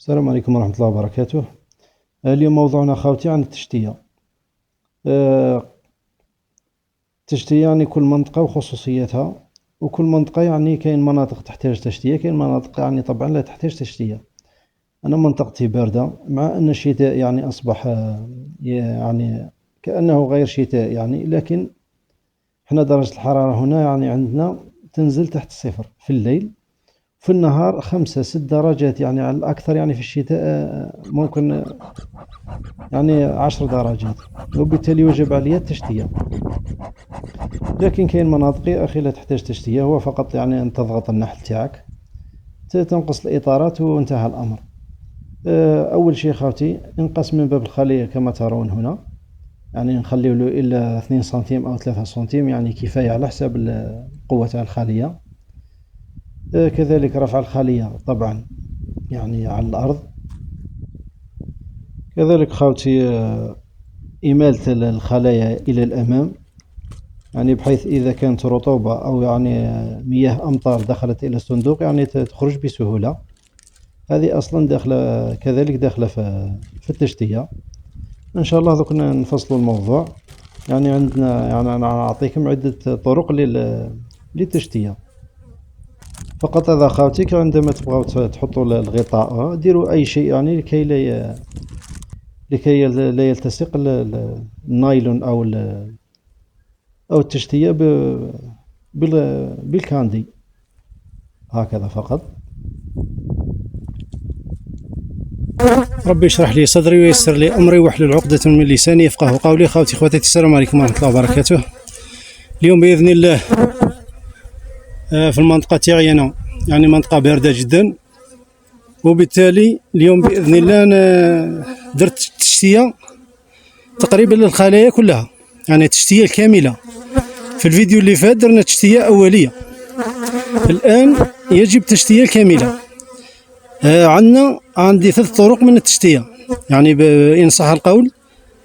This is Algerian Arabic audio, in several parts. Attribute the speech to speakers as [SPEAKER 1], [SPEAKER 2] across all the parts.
[SPEAKER 1] السلام عليكم ورحمة الله وبركاته. اليوم موضوعنا خاوتي عن التشتية. التشتية يعني كل منطقة وخصوصيتها، وكل منطقة يعني كاين مناطق تحتاج تشتية، كاين مناطق يعني طبعا لا تحتاج تشتية. أنا منطقتي باردة، مع أن الشتاء يعني أصبح يعني كأنه غير شتاء يعني، لكن حنا درجة الحرارة هنا يعني عندنا تنزل تحت الصفر في الليل، في النهار 5-6 درجات يعني على الأكثر، يعني في الشتاء ممكن يعني 10 درجات، وبالتالي يجب عليا التشتية. لكن كاين مناطق يا أخي لا تحتاج تشتية، هو فقط يعني أن تضغط النحل تاعك، تنقص الإطارات وانتهى الأمر. أول شيء خاوتي انقص من باب الخلية كما ترون هنا، يعني نخليو له إلا 2 سنتيم أو 3 سنتيم، يعني كفاية على حساب القوة تاع الخلية. كذلك رفع الخلية طبعا يعني على الأرض. كذلك خاوتي إمالة الخلايا إلى الأمام، يعني بحيث إذا كانت رطوبة أو يعني مياه أمطار دخلت إلى الصندوق يعني تخرج بسهولة. هذه أصلا داخلة كذلك داخلة في التشتية. إن شاء الله دوك نفصلوا الموضوع، يعني عندنا يعني أنا أعطيكم عدة طرق للتشتية. فقط هذا خاوتي عندما تبغاو تحطوا الغطاء ديروا أي شيء يعني لكي لا يلتصق النايلون أو التشتية بالكاندي هكذا فقط.
[SPEAKER 2] ربي يشرح لي صدري ويسر لي أمري واحلل عقدة من لساني يفقه قولي. خاوتي خواتاتي السلام عليكم ورحمة الله وبركاته. اليوم بإذن الله في المنطقة تاعي أنا يعني منطقة باردة جدا، وبالتالي اليوم بإذن الله أنا درت تشتية تقريبا للخلايا كلها، يعني التشتية الكاملة. في الفيديو اللي فات درنا تشتية أولية، الآن يجب تشتية الكاملة. عندي 3 طرق من التشتية، يعني إن صح القول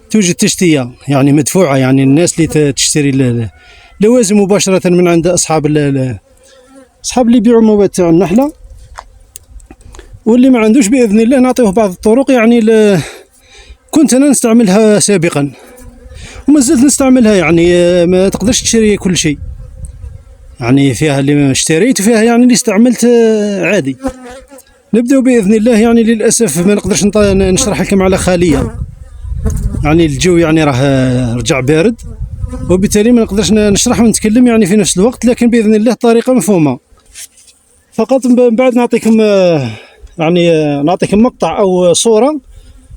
[SPEAKER 2] توجد تشتية يعني مدفوعة، يعني الناس اللي تشتري لوازم مباشرة من عند أصحاب اللي يبيعوا مواد تاع النحلة، واللي ما عندوش بإذن الله نعطيه بعض الطرق يعني كنت أنا نستعملها سابقا وما زلت نستعملها، يعني ما تقدرش تشتري كل شيء، يعني فيها اللي اشتريت وفيها يعني اللي استعملت عادي. نبدأ بإذن الله، يعني للأسف ما نقدرش نشرح لكم على خالية، يعني الجو يعني راه رجع بارد، وبالتالي ما نقدرش نشرح ونتكلم يعني في نفس الوقت، لكن بإذن الله الطريقة مفهومة. فقط من بعد نعطيكم يعني نعطيكم مقطع أو صورة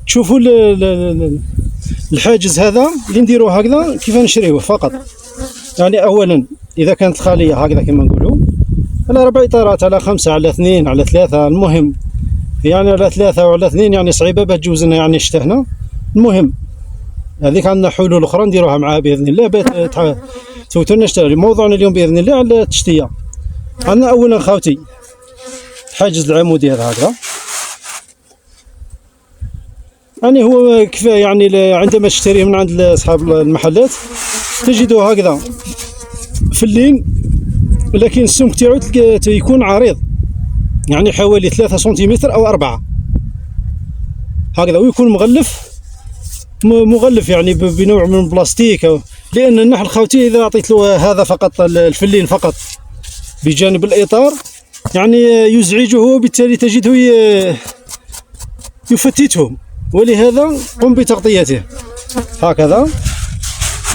[SPEAKER 2] تشوفوا الحاجز هذا اللي نديروه هكذا كيف نشريوه فقط. يعني أولا إذا كانت الخالية هكذا كما نقولوا على 4 إطارات، على 5، على 2، على 3، المهم يعني على 3 وعلى 2 يعني صعيبة باش تجوز لنا يعني الشتا هنا. المهم هذيك عندنا حلول أخرى نديروها معاها بإذن الله باش تفوتوا لنا الشتا. موضوعنا اليوم بإذن الله على التشتية. عندنا أولا خاوتي الحاجز العمودي هذا هكذا، يعني هو كفاية يعني عندما تشتريه من عند أصحاب المحلات تجده هكذا في اللين، لكن السمك تاعو يكون عريض يعني حوالي 3 سنتيمتر أو 4 هكذا، ويكون مغلف يعني بنوع من البلاستيك، لأن النحل خاوتي إذا أعطيت له هذا فقط الفلين فقط بجانب الإطار يعني يزعجه، وبالتالي تجده يفتته، ولهذا قم بتغطيته هكذا.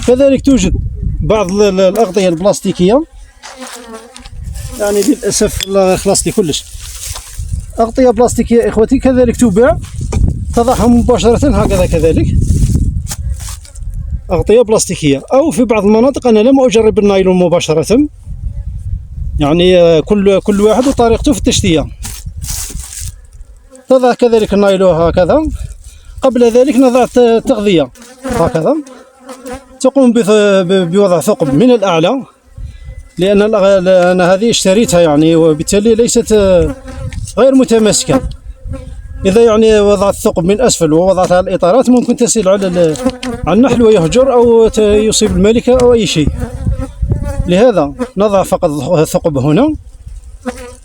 [SPEAKER 2] كذلك توجد بعض الأغطية البلاستيكية، يعني للأسف خلاص لي كلش أغطية بلاستيكية إخوتي، كذلك تباع، تضعها مباشرة هكذا. كذلك أغطية بلاستيكية، أو في بعض المناطق أنا لم أجرب النايلون مباشرة، يعني كل واحد وطريقته في التشتية. تضع كذلك النايلون هكذا. قبل ذلك نضع التغذية هكذا، تقوم بوضع ثقب من الأعلى، لأن أنا هذه اشتريتها يعني وبالتالي ليست غير متماسكة. إذا يعني وضعت الثقب من أسفل ووضعتها الإطارات ممكن تسيل على النحل ويهجر أو يصيب الملكة أو أي شيء، لهذا نضع فقط الثقب هنا.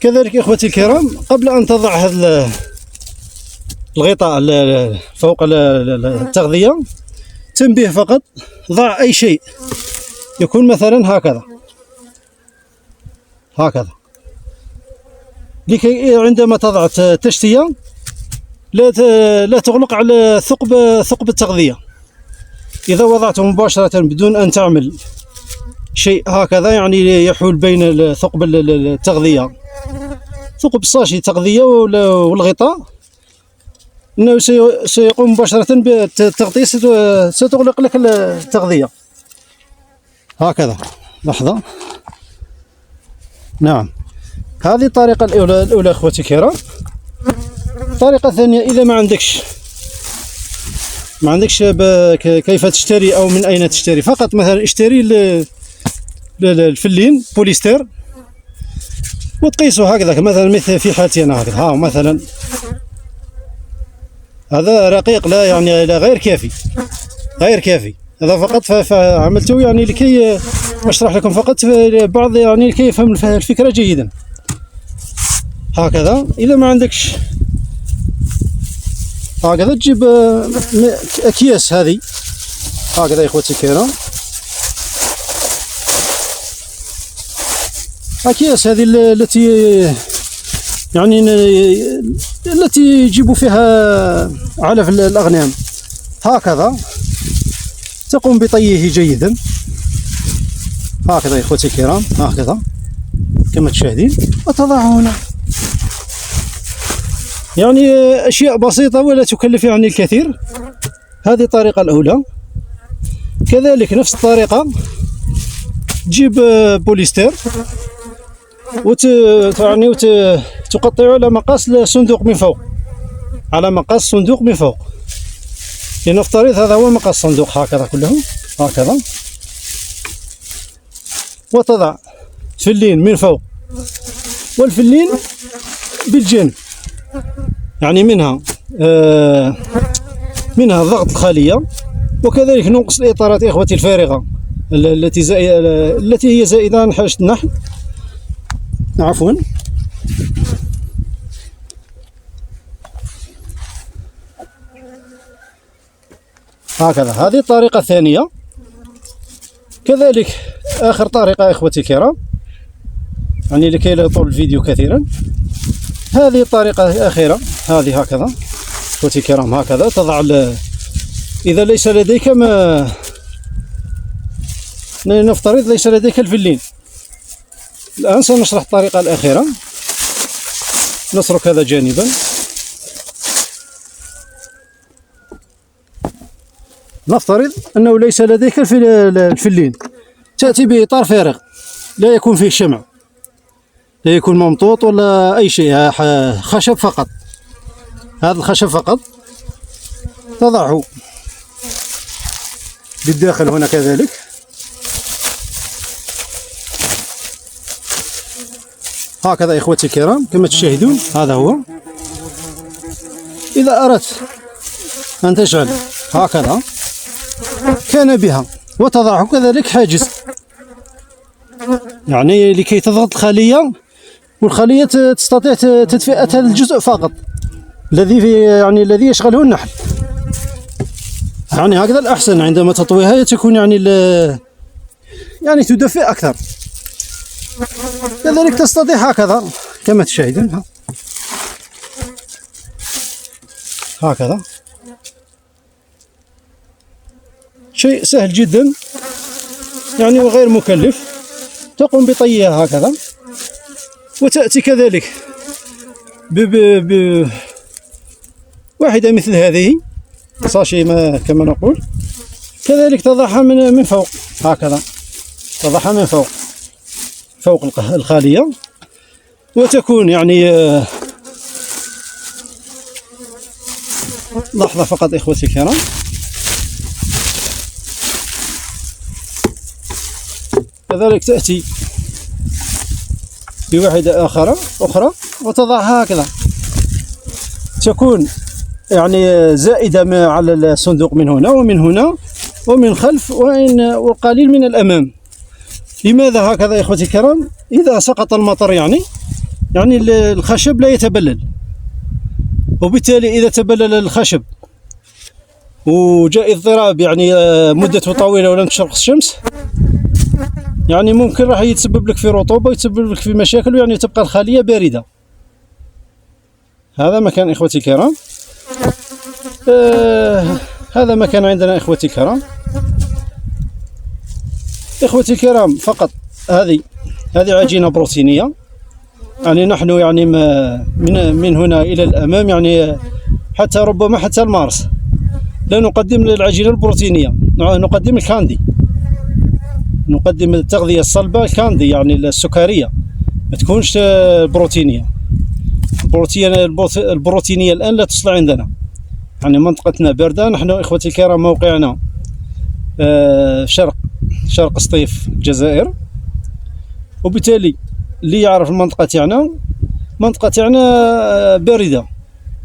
[SPEAKER 2] كذلك إخوتي الكرام قبل أن تضع هذا الغطاء فوق التغذية. تنبيه فقط، ضع أي شيء يكون مثلا هكذا هكذا، لكي عندما تضع التشتية لا تغلق على ثقب التغذية. إذا وضعته مباشرة بدون أن تعمل شيء هكذا، يعني يحول بين ثقب التغذية، ثقب الساشي تغذية والغطاء، إنه سيقوم مباشرة بالتغطية، ستغلق لك التغذية هكذا. لحظة، نعم، هذه الطريقة الأولى أخوتي الكرام. الطريقة الثانية، إذا ما عندكش كيف تشتري أو من أين تشتري، فقط مثلا اشتري الفلين بوليستر وتقيسه هكذا، مثلا مثل في حالتي أنا هكذا، ها مثلا هذا رقيق، لا يعني لا غير كافي، غير كافي. هذا فقط فعملته يعني لكي أشرح لكم فقط بعض، يعني لكي يفهم الفكرة جيدا هكذا. إذا ما عندكش هكذا تجيب أكياس هذه هكذا يا إخوتي الكرام، أكياس هذه التي يعني التي يجيبوا فيها علف الأغنام هكذا، تقوم بطيه جيدا هكذا يا إخوتي الكرام، هكذا كما تشاهدين، وتضعه هنا. يعني أشياء بسيطة ولا تكلف يعني الكثير. هذه الطريقة الأولى. كذلك نفس الطريقة، تجيب بوليستر يعني وتقطعه على مقاس الصندوق من فوق، على مقاس الصندوق من فوق. لنفترض هذا هو مقاس الصندوق هكذا كله هكذا، وتضع فلين من فوق والفلين بالجانب، يعني منها ضغط الخلية، وكذلك ننقص الإطارات إخوتي الفارغة التي هي زائدة عن حاجة النحل. عفوا، هكذا. هذه الطريقة الثانية. كذلك آخر طريقة إخوتي الكرام، يعني لكي لا يطول الفيديو كثيرا، هذه الطريقة الأخيرة، هذه هكذا إخوتي الكرام، هكذا تضع إذا ليس لديك ما نفترض ليس لديك الفلين. الآن سنشرح الطريقة الأخيرة، نترك هذا جانبا. نفترض أنه ليس لديك الفلين، تأتي بإطار فارغ لا يكون فيه شمع، لا يكون ممطوط ولا أي شيء، خشب فقط، هذا الخشب فقط تضعه بالداخل هنا كذلك. هكذا إخوتي الكرام كما تشاهدون، هذا هو. إذا أردت أن تجعل هكذا كان بها، وتضعه كذلك حاجز، يعني لكي تضغط الخلية، والخلية تستطيع تدفئة هذا الجزء فقط الذي في يعني الذي يشغله النحل. يعني هكذا الأحسن، عندما تطويها تكون يعني يعني تدفئ أكثر. كذلك تستطيع هكذا كما تشاهدون هكذا، شيء سهل جدا يعني وغير مكلف. تقوم بطيها هكذا، وتأتي كذلك ب واحدة مثل هذه ساشي ما كما نقول، كذلك تضعها من فوق هكذا، تضعها من فوق فوق الخالية، وتكون يعني لحظة فقط إخوتي الكرام. كذلك تأتي بواحدة أخرى وتضعها هكذا، تكون يعني زائدة على الصندوق من هنا ومن هنا ومن خلف والقليل من الأمام. لماذا هكذا إخوتي الكرام؟ إذا سقط المطر يعني الخشب لا يتبلل، وبالتالي إذا تبلل الخشب وجاء اضطراب يعني مدته طويلة ولم تشرق الشمس، يعني ممكن راح يتسبب لك في رطوبة ويتسبب لك في مشاكل، ويعني تبقى الخلية باردة. هذا ما كان إخوتي الكرام. هذا ما كان عندنا إخوتي الكرام. إخوتي الكرام فقط هذه عجينة بروتينية، يعني نحن يعني من هنا إلى الأمام يعني حتى ربما حتى المارس لا نقدم العجينة البروتينية، نقدم ال candy، نقدم التغذية الصلبة ال candy يعني السكرية، ما تكونش بروتينية. البروتينية الآن لا تصلح عندنا، يعني منطقتنا باردة. نحن إخوتي الكرام موقعنا شرق سطيف الجزائر، وبالتالي اللي يعرف المنطقة تاعنا، منطقة تاعنا باردة،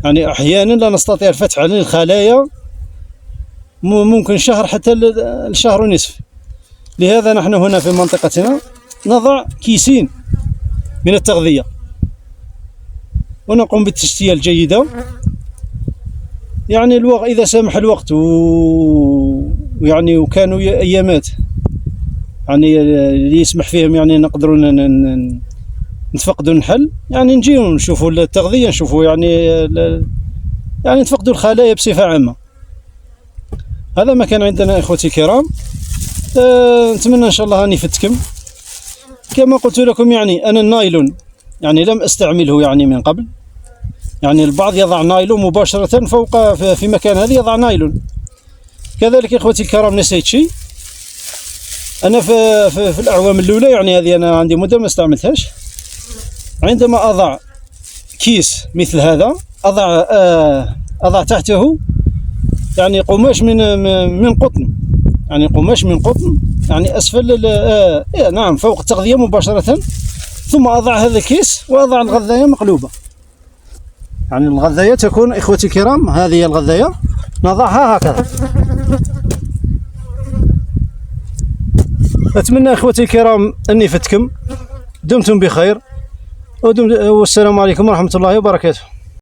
[SPEAKER 2] يعني أحيانا لا نستطيع الفتح على الخلايا ممكن شهر حتى لشهر ونصف. لهذا نحن هنا في منطقتنا نضع كيسين من التغذية ونقوم بالتشتية الجيدة، يعني الوقت إذا سمح الوقت ويعني وكانوا أيامات يعني اللي يسمح فيهم يعني نقدروا نتفقدوا النحل، يعني نجيو نشوفوا التغذية، نشوفوا يعني نتفقدوا الخلايا بصفة عامة. هذا ما كان عندنا إخوتي الكرام. نتمنى إن شاء الله أني فتكم. كما قلت لكم يعني أنا النايلون يعني لم أستعمله يعني من قبل، يعني البعض يضع نايلون مباشرة فوق في مكان هذه يضع نايلون. كذلك إخوتي الكرام نسيت شيء، أنا في الأعوام الأولى يعني هذه أنا عندي مدة ما استعملتهاش، عندما أضع كيس مثل هذا أضع تحته يعني قماش من قطن، يعني قماش من قطن يعني أسفل نعم فوق التغذية مباشرة، ثم أضع هذا الكيس وأضع الغذاية مقلوبة. يعني الغذاية تكون إخوتي الكرام هذه الغذاية نضعها هكذا. أتمنى إخوتي الكرام أني فتكم، دمتم بخير، والسلام عليكم ورحمة الله وبركاته.